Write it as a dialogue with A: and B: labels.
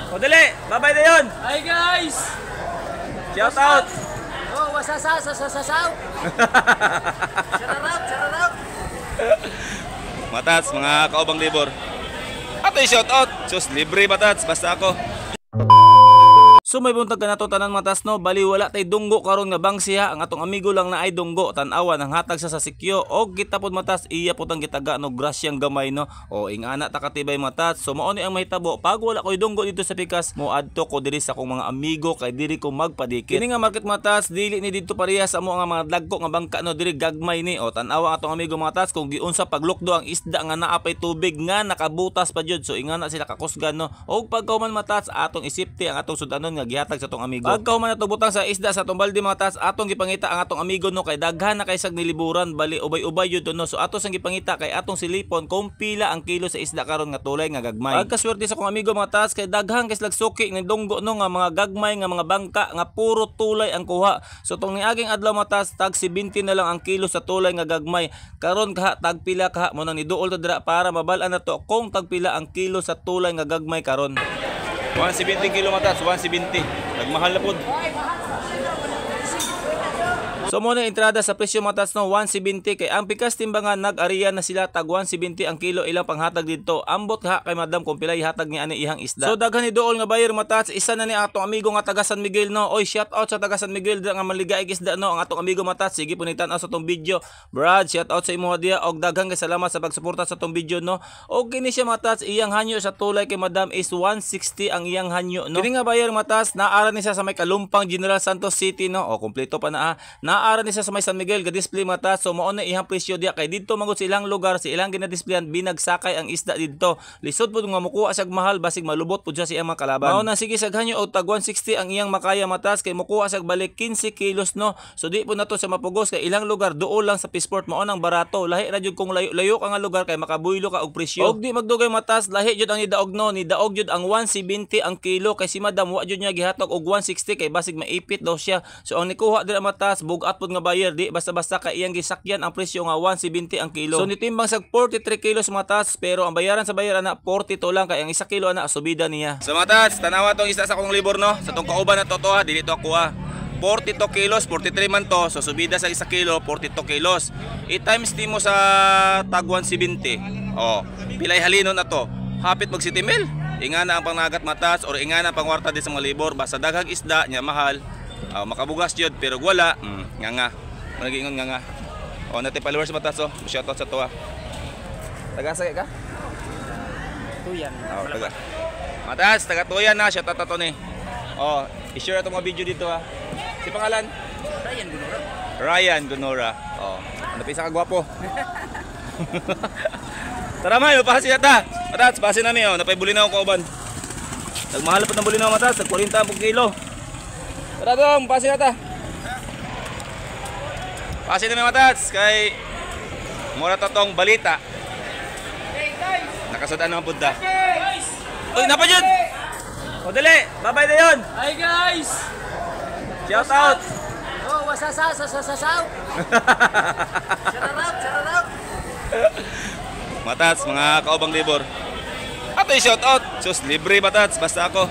A: O dali, babay na yun.
B: Hi guys!
A: Shout out.
B: Oh, wasasa sa sa sa sa. Shout out, shout out.
A: Matats, mga kaubang libor. Ato shout out. Sus, libre matats, basta ako. So may buntag ka nato tanan matas no, bali wala tay dunggo karon nga bangsiha, ang atong amigo lang na ay dunggo, tan-awa nang hatag sa sikyo og kita pod matas, iya pod ang gitaga no, grasyang gamay no. O ingana ta katibay matas. So mao ni ang mahitabo pag wala koy dunggo dito sa pikas, moadto ko diri sa akong mga amigo kay diri ko magpadikit. Kini nga market matas, dili ni didto pareha sa amo nga mga dagko nga bangka no, diri gagmay ni. O tan-awa ang atong amigo matas kung giunsa paglukdo ang isda nga naa pay tubig nga nakabutas pa jud. So ingana sila kakusgan no. Og pagkauman matas, atong isipti ang atong sudanon nga gihatag sa atong amigo. Pagkauman ato butang sa isda sa atong balde matas, atong gipangita ang atong amigo no, kay daghan na kay sag niliburan, bali ubay-ubay jud to no. So ato sang gipangita kay atong silipon kung pila ang kilo sa isda karon nga tulay nga gagmay. Pagkaswerte sa akong amigo matas kay daghan kay slag suki ni dunggo no nga mga gagmay nga mga bangka nga puro tulay ang kuha. So tong niaging adlaw matas, tag 70 na lang ang kilo sa tulay nga gagmay. Karon kaha tag pila kaha mo nang niduol ta dira para mabal-an nato kung tag pila ang kilo sa tulay nga gagmay karon. 170 kilo matas, 170. Nagmahal na pod. So mo na entrada sa presyo matas no, 170 kay ang pikas timbangan nag-ariya na sila tag 170 ang kilo ilang panghatag didto. Ambot ha kay madam kung pilay hatag ni ani ihang isda. So daghan ni dool nga buyer matas, isa na ni atong amigo nga taga San Miguel no. Oy, shout out sa taga San Miguel nga manligaig isda no, ang atong amigo matas. Sige punitan sa atong video. Brad, shout out sa imo diya og daghan kay salamat sa pagsuporta sa atong video no. Og kini siya matas, iyang hanyo sa tulay kay madam is 160 ang iyang hanyo no. Kini nga buyer matas, naara ni siya sa may Kalumpang, General Santos City no. O kompleto pa na ah. Naara ni siya sa may San Miguel ga-display matas. So mao na ihang presyo diya kay didto manggod sa ilang lugar, sa ilang gina-displayan binagsakay ang isda didto. Lisod pud nga mokuha siya mahal basig malubot pud siya sa iyang mga kalaban. Mao na sige sa hanyo og tag 160 ang iyang makaya matas kay mokuha siya balik 15 kilos no. So di pud nato siya mapugos kay ilang lugar duol lang sa Pisport mao nang barato. Lahi ra jud kung layo-layo ka nga lugar kay makabuylo ka og presyo. Og di magdugay matas, lahi jud ang nidaog no, nidaog jud ang 170 ang kilo kay si madam wa jud niya gihatag og 160 kay basig maipit daw siya. So ang nikuha dira matas, bugat pud nga buyer, di basta-basta kay iyang gisakyan ang presyo nga 170 ang kilo. So nitimbang sag 43 kilos matas, pero ang bayaran sa bayaran na 42 lang kay ang isa kilo ana subida niya. So matas, tanawa tong isda sa akong libor no, sa tong kauban na to ha, dili to ako ha. 42 kilos, 43 man to, so subida sa isa kilo, 42 kilos. I-times ti mo sa tag 170. Oh, pilay halinon na to. Hapit mag 7 mil. Ingana ang pangnagat matas or ingana ang pangwarta di sa mga libor, basta daghang isda nya mahal. Makabugas jud pero wala, nga nga. Managingon nga nga. Oh, nate followers matas oh. Shout out sa to ha. Taga sa ka?
B: Tuyan.
A: Oh, taga. Matas, taga Tuyan na, shout out to ni. Oh, i-share atong mga video dito ha. Si pangalan?
B: Ryan Gunora.
A: Ryan Gunora. Oh, ano pa isa ka gwapo. Tara may, mapasin na ta. Matas, pasin na mi oh, napay bulinaw ko uban. Nagmahal pa ng bulinaw matas, tag 40 ang kilo. Tara dong, pasin na ta. Pasin na mi matas kay mura ta tong balita. Nakasudan naman pud ta. Uy, napa jud. O dali, babay na yon.
B: Hi guys!
A: Shout out.
B: Oh, wasasa sa sa sa sa. Shout out, shout out.
A: Matats, mga kaubang libor. Ato shout out. Sus, libre matats, basta ako.